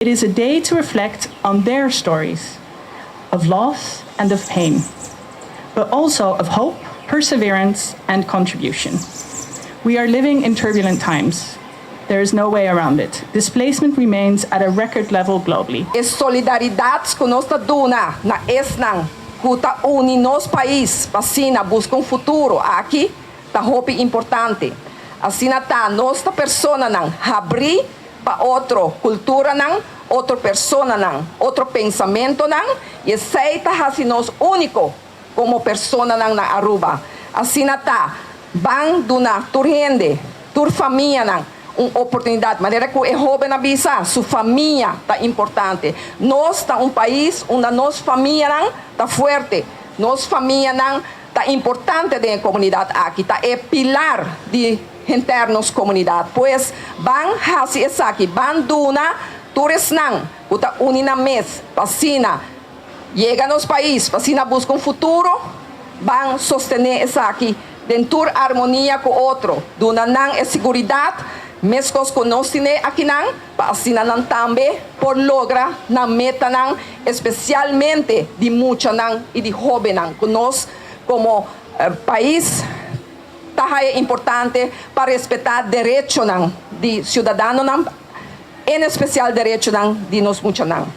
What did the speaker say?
It is a day to reflect on their stories of loss and of pain, but also of hope, perseverance, and contribution. We are living in turbulent times. There is no way around it. Displacement remains at a record level globally. E solidaridat ku nos ta duna na esnan ku ta uni nos pais pa asina buska un futuro aki ta hopi importante. Asina ta nos ta personanan habrí pa otro kulturanan, otro personanan, otro pensamentunan i esei ta hasi nos úniko komo personanan na Aruba. Asina ta ban duna tur hende, tur famianan un oportunidat. Manera ku e hóben a bisa, su famia ta importante. Nos ta un pais unda nos famianan ta fuerte. Nos famianan ta importante den e komunidat aki, ta e pilar di henter nos komunidat. Pues ban hasi esaki, ban duna tur esnan ku ta uni nan mes pa asina yega nos pais, pa asina buska un futuro, ban sostené esaki den tur armonia ku otro, duna nan e siguridat meskos ku nos tine akinan, pa asina nan tambe por logra nan metanan, espesialmente di muchanan i di hóbennan ku nos komo pais ta haya importante pa respetá derechonan di siudadanonan, en espesial derechonan di nos muchanan.